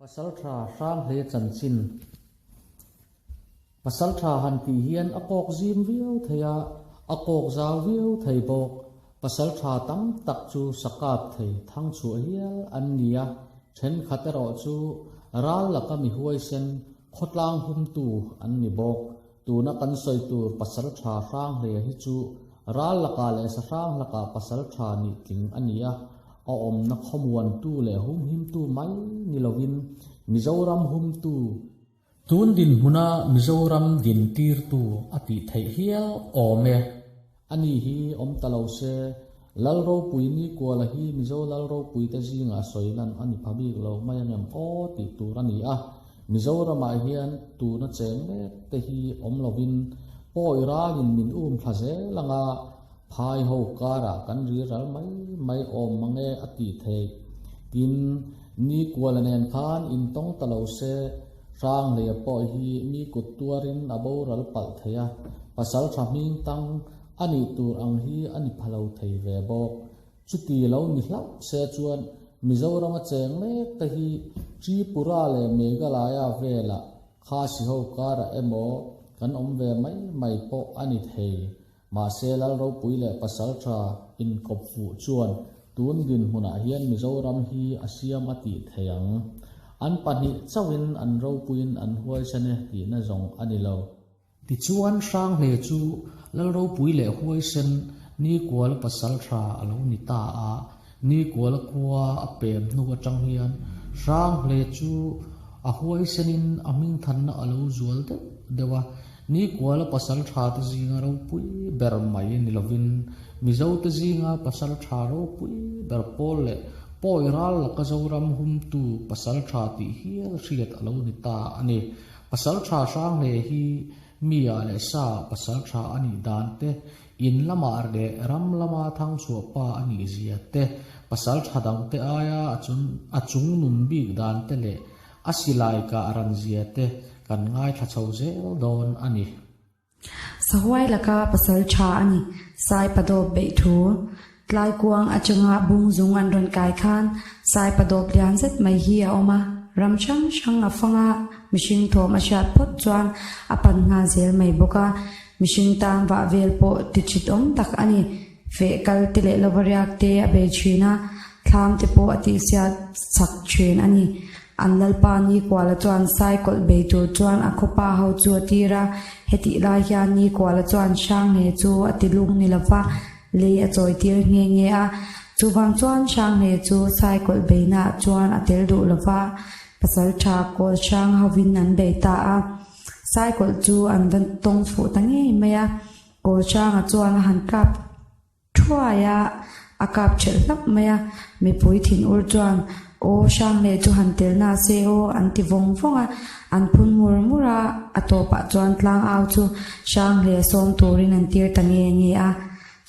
Pasaltha Hranghle chanchin Pasaltha han tih hian a kawk zim viau thei a, a kawk zau viau thei bawk. Pasaltha tam tak chu sakap thei thang chhuah hial an ni a, thenkhat erawh chu ral laka mi huaisen khawtlang humtu an ni bawk. Tuna kan sawi tur Pasaltha Hranghle hi chu ral lakah leh sahrang lakah Pasaltha nih tling a ni a, a awmna khawmuantu leh humhimtu mai ni lovin Mizoram humtu, tun dinhmuna Mizoram dintirtu a tih theih hial awm e. Ani hi awm ta lo se, Lalropui Nikuala hi Mizo Lalropuite zingah sawi lan a ni pha bik lo mai angem aw tih tur a ni a. Mizoramah hian tuna cheng mek te hi awm lovin pawi ralin min um thla zel anga phai ho karah kan ri ral mai mai awm mange a tih theih. Tin, Nikuala nen khan intawng ta lo se, Hranghleia pawh hi mi kut tuarin a boral palh thei a, pasal tha hming tang a nih tur ang hi a ni pha lo thei ve bawk. Chuti lo ni hlauh se chuan Mizorama cheng mek te hi Tripura leh Meghalaya velah Khasi ho karah emaw kan awm ve mai mai pawh a ni thei. Mahse Lalropui leh Pasaltha inkawp fuh chuan tun dinhmunah hian Mizoram hi a siam a tih thei ang. An pahnih chauhin an ropuiin an huaisen e tihna zawng a ni lo. Tichuan Hranghle chu Lalropui leh huaisen Nikuala Pasaltha a lo ni ta a, Nikuala khua a pem hnu atang hian Hranghle chu a huaisenin a hmingthanna a lo zual deuh deuh a, Nikuala pasal tha te zinga ropui ber mai ni lovin Mizote zinga pasal tha ropui ber pawl leh pawi ral laka Zoram humtu pasal tha tih hial hriat a lo ni ta a ni. Pasal tha Hranghle hi mi ah leh sa ah pasal tha a nih dan te, in lamah leh ram lama thangchhuah pa a nih zia te, pasal tha dangte aia a chung nun bik dan te leh A silai kah ran zia te kan ngaithla chho zel dawn a ni. Sahuai laka pasal tha a ni, Sai Padawp beih thu. Tlaikuang atanga bung zung an rawn kai khan Sai Padawp lian zet mai hi a awm a, ram hrang hrang a fang a, mihring thawm a hriat phawt chuan a pan nghal zel mai bawk a, mihring tan vah vel pawh ti thit awm tak a ni. Feh kal te leh lova riak te a bei thin a, thlam te pawh a tihsiat chak thin a ni. An lalpa Nikuala chuan sai kawlh bei tur chuan a khawpa ho chu a tir a, hetih lai hian Nikuala chuan Hranghle chu a ti lung ni lova lei a chawi tir nghe nghe a. Chuvang chuan Hranghle chu sai kawlh beinaah chuan a tel duh lova, pasaltha kawl hrang hovin an bei ta a. Sai kawlh chu an va tawng fuh ta ngei mai a. Kawlchanga chuan a han kap thuai a, a kap thelh hlap mai a, mipui thinur chuan aw Hrangleh chu han tel na se aw an ti vawng vawng a, an phun mur mur a, a tawpah chuan tlang au chu Hrangleh sawm turin an tir ta nge nge a,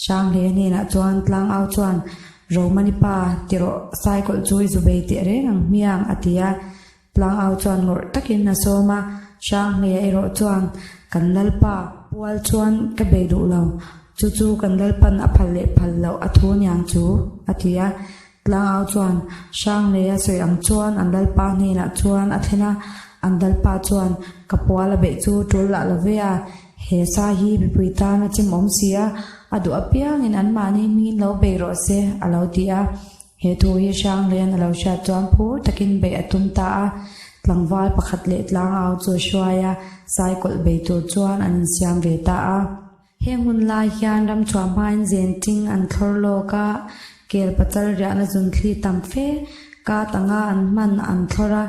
Hrangleh hnenah chuan tlang au chuan Romani pa ti rawh saikawlh chu i zu bei teh reng ang hmiang a ti a, Tlang au chuan ngawrh takin a sawm a, Hranghleia erawh chuan kan Lalpa pual chuan ka bei duh lo, chu chu kan Lalpan a phal leh phal loh a thu aniang chu, a ti a. Tlang au chuan Hranghleia sawi ang chuan an Lalpa hnenah chuan a thlen a, an Lalpa chuan ka pual a beih chu tul lah lo ve a, he sa hi mipui tan a chim awm si a, a duh apiangin anmahni hmingin lo bei rawh se, a lo ti a. He thu hi Hranglian a lo hriat chuan phur takin beih a tum ta a, tlangval pakhat leh tlangau chu a hruai a, saikawlh bei tur chuan an insiam ve ta a. Heng hun lai hian ramchhuah hmain zen ting an thlawr lawk a, kel pachal riahna zunthli tam fe kat anga an hman an thlawr a,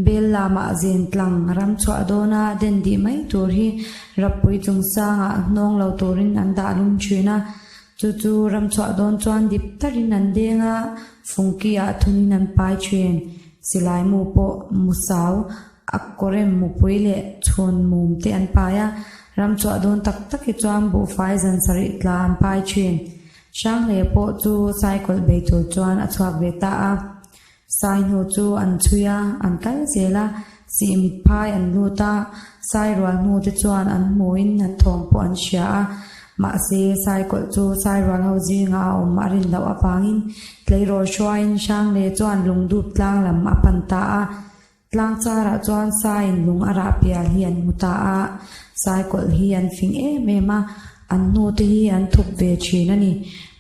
bel lamah zen tlang ramchhuah dawna den dih mai tur hi rappui chungsangah hnawng lo turin an dah lum thin a. Chu chu ramchhuah dawn chuan dip tarin an deng a, fungki ah thunin an pai thin. Silai mu pawh musau, a kawrem mupui leh chhun mum te an pai a, ramchhuah dawn tak tak hi chuan buhfai zan sarih tla an pai thin. Hranghleia pawh chu cycle bei tur chuan a chhuak ve ta a. Sai hnu chu an chhui a, an kal zel a, sih mit phai an lut a, sai rual hnu te chuan an hmuin an thawm pawh an hria a, mahse sai kawlh chu sai rual ho zingah a awm a rin loh avangin tleirawl hruaiin Hrangle chuan lungdup tlang lam a pan ta a. Tlang charah chuan saiin lung a rah pial hi an hmu ta a, saikawlh hi an fing em em a, an hnu te hi an thup ve thin a ni.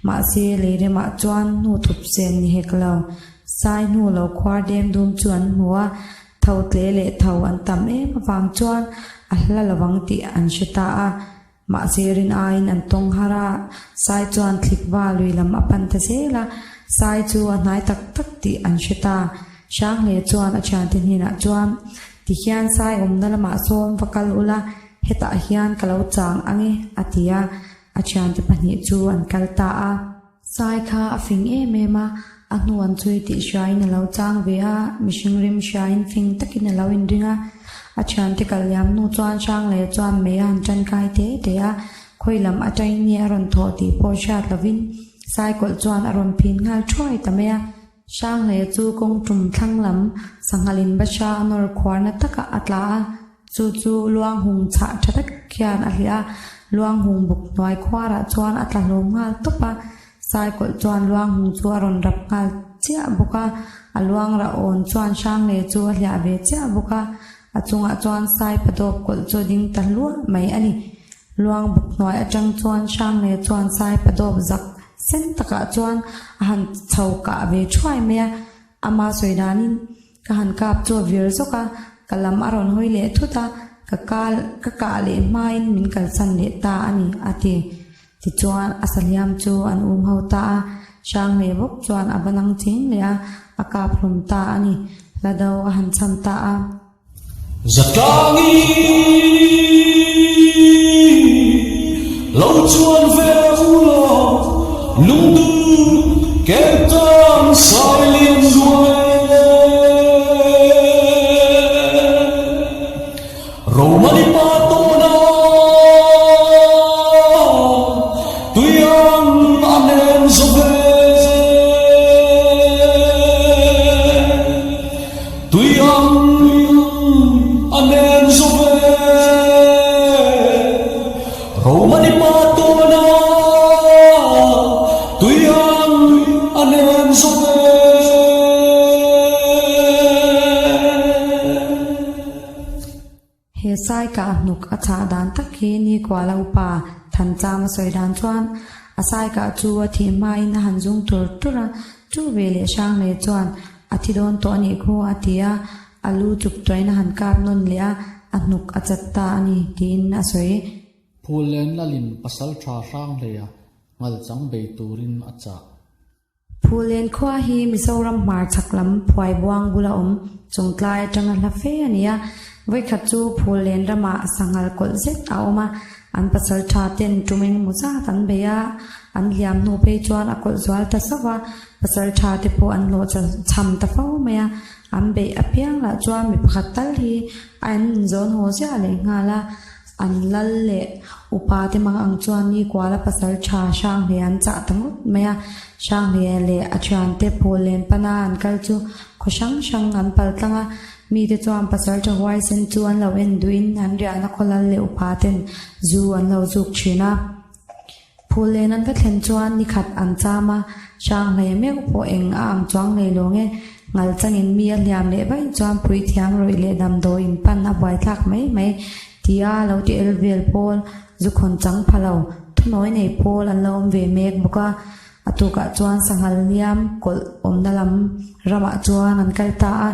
Mahse, leiremah chuan hnu thup sen ni hek lo. Sai hnu lo khuar dem dum chu an hmu a, tho tle leh tho an tam em avang chuan a hla lovang tih an hre ta a. Mahse rin aiin an tawng har a, Sai chuan thlikva lui lam a pan ta zel a, Sai chu a hnai tak tak tih an hre ta. Hrangle chuan a thiante hnenah chuan, Tihian Sai awmna lamah sawn va kal ula, hetah hian ka lo chang ang e, a ti a, a thiante pahnih chu an kal ta a. Sai kha a fing em em a, a hnu an chhui tih hriain a lo chang ve a, mihring rim hriain fing takin a lo inring a. A thiante kal liam hnu chuan Hrangleh chuan mei a han tankai te te a, khawi lam atangin nge a rawn thawh tih pawh hriat lovin Saikawlh chuan a rawn phin nghal thuai ta mai a. Hrangleh chu kawng tum thlang lam sanghalin Basha a nawr khuarna takah a tla a, chu chu luanghung chhah tha tak hian a hliah a, luanghung buk hnuai khuarah chuan a tla hlawm nghal tawp a, Saikawlh chuan luanghung chu a rawn rap nghal chiah bawk a, a luangrah awn chuan Hrangleh chu a hliah ve chiah bawk a, a chungah chuan Saipadawp kawlh chu a ding ta hluah mai a ni. Luang buk hnuai atang chuan Hrangle chuan Saipa dawp zak sen takah chuan a han chho kah ve thuai mai a, ama sawi danin ka han kap chu a vir zawk a, ka lam a rawn hawi leh thut a, ka kal ka kah leh hmain min kalsan leh ta a ni a ti. Tichuan a sahliam chu an um ho ta a, Hrangle bawk chuan a va nang cheng leh a, a kap hlum ta a ni, hla do a han cham ta a. Zatlangi lo chuan ve u law, lungdum ketan sai lian luai e. Romani pa tawna tui ang a nem zo ve. Tui ang a nem zo ve. Romani pa tawna tui ang a nem zo ve. He sai kah hnuk a chah dan tak hi ni Kuala upa Thanchama sawi dan chuan a sai kah chu a thih hmain a han zung tur tur a, chu ve leh hrang leh chuan a thi dawn tawh a nih khu a ti a, a lu chuk tuain a han kap nawn leh a, a hnuk a chat ta a ni tiin a sawi. Phullen lalin pasaltha Hranghleia ngalchang bei turin a chah. Phulen khua hi Mizoram hmarchhak lam Phuaibuang bula awm Chawngtlai atanga hla fe a ni a. Vawikhat chu Phulen ramah sanghal kawlh zet a awm a, an pasal tha ten tum engemaw zat an bei a, an hliam hnu phei chuan a kawlh zual ta sauh a, pasal tha te pawh an hlawh cham ta fo mai a, an beih apiang lah chuan mi pakhat tal hi a an inzawn haw ziah leh nghal a. An lal leh upa te mang ang chuan ni kuala pasal tha Hranghne an chah ta ngawt mai a. Hranghne leh a thiante pawl len pana an kal chu khaw hrang hrang an pal tlang a. Mite chuan pasal tha huaisen chu an lo en duhin an riahna khaw lal leh upa ten zu an lo zuk thin a. Phul len an va thlen chuan ni khat an cham a, Hranghne meuh pawh eng a ang chuang nei lo nge. Ngal changin mi a hliam leh vaih chuan puithiam rawih leh damdawi in pan a buaithlak mai mai tia lo ti el vel pawl, zu khawn chang pha lo, thunawi nei pawl an lo awm ve mek bawk a. A tukah chuan sanghal hliam kawlh awmna lam ramah chuan an kal ta a,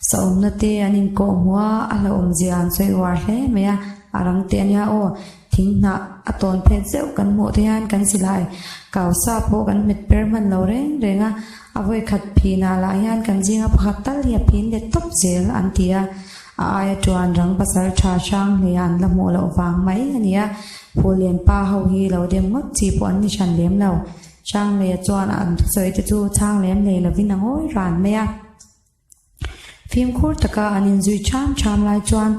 sa awmna te an inkawh hmuh a, a hlauhawmzia an sawi uar hle mai a, a rang teh a nia aw. Thing hnah a tawn phet zeuh kan hmuh te hian kan silai kausa pawh kan hmet per hman lo reng reng a, a vawi khat phinah lah hian kan zinga pakhat tal hi a phin let tawp zel an ti a, a aia tuan rang pasal tha hrang hle an la hmuh loh vang mai a ni a, Phulian pa ho hi lo dem ngawt chi pawh an ni hran lem lo. Hranghleia chuan an thusawi te chu chhang lem hlei lovin a ngawi ran mai a. Fimkhur taka an inzui ṭham ṭham lai chuan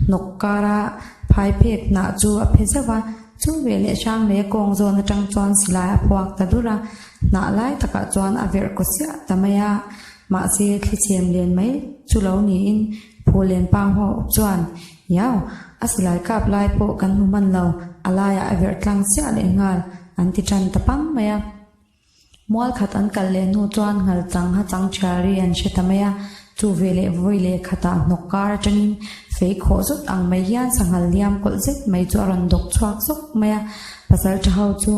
hnawk kara phai phek hnah chu a phe zauh a, chu veleh hrang leh kawng zawn aṭang chuan silai a phuak ta dur a, hnah lai takah chuan a verh kaw siah ta mai a, mahse thli chhem len mai chu lo niin Phulen pa hmuh chuan Iau, a silai kap lai pawh kan hmu hman lo, a laiah a verh tlang chiah leh nghal an ti ṭan ta pang mai a. Mual khat an kal leh hnu chuan nghal chang ha chang thiari an hre ta mai a. Chu ve leh vawi leh khatah hnawk kar atangin fei khawh zut ang mai hian sanghal liam kawlh zet mai chu a rawn dawk chhuak zawk mai a. Pasal tha ho chu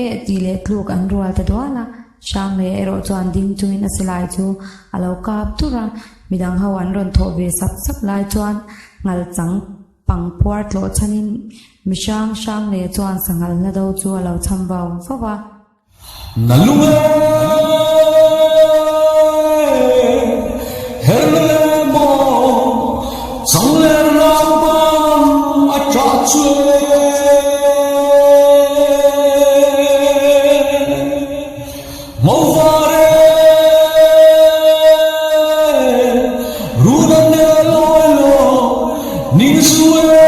eh tih leh tluk an rual ta dual a. Hrangleh erawh chuan ding chungin a silai chu a lo kap dur a. Midang ho an rawn thawh ve sap sap lai chuan ngal chang pangpuar tlawh chhanin mi hrang hrang leh chuan sanghal hla do chu a lo cham vau vau a. Na lung e, her le maw, chang leh rang bang a ṭah chu e. Mo var e, run an e lawi lo, ning zu e,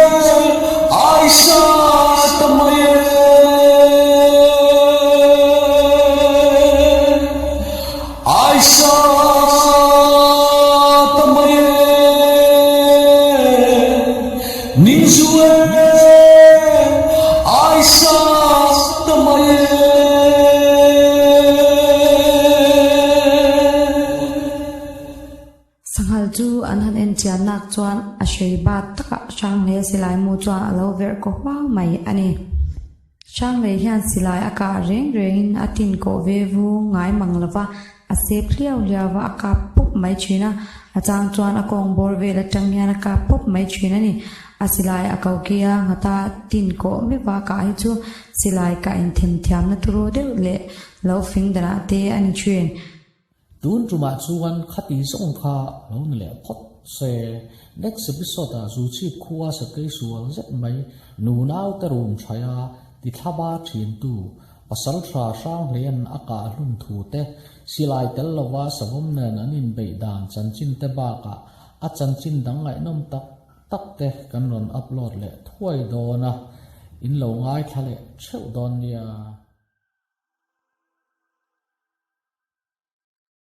ai sa ta mai e. Ai sa ta mai e, ning zu e, ai sa ta mai e. Sanghal chu an han en chian nak chuan a hrei bat takah Hranglei a silai mu chuan a lo verh kaw huau mai a ni. Hranglei hian silai a kah reng rengin a tin kawh ve vu ngai mang lova, a sep hliau hliau va a kap pawp mai thin a, a chang chuan a kawng bawr vel atang hian a kap pawp mai thin a ni. A silai a ko kia nghata tin kawh meuh a kah hi chu silai kah inthemthiamna turu deuh leh lo fing danah te a ni thin. Tun tumah chuan khati zawng kha lo ni leh phawt se. Next episode ah zu chhip khua sakei sual zet mai nunau te rum thaia ti thlaba thin tu pasal tha hrang hlein a kah hlum thu te, silai tel lova savawm nen an inbeih dan chanchin te bakah a chanchin dang ngaihnawm tak tak te kan rawn upload leh thuai dawn a, in lo ngaithla leh theuh dawn nia.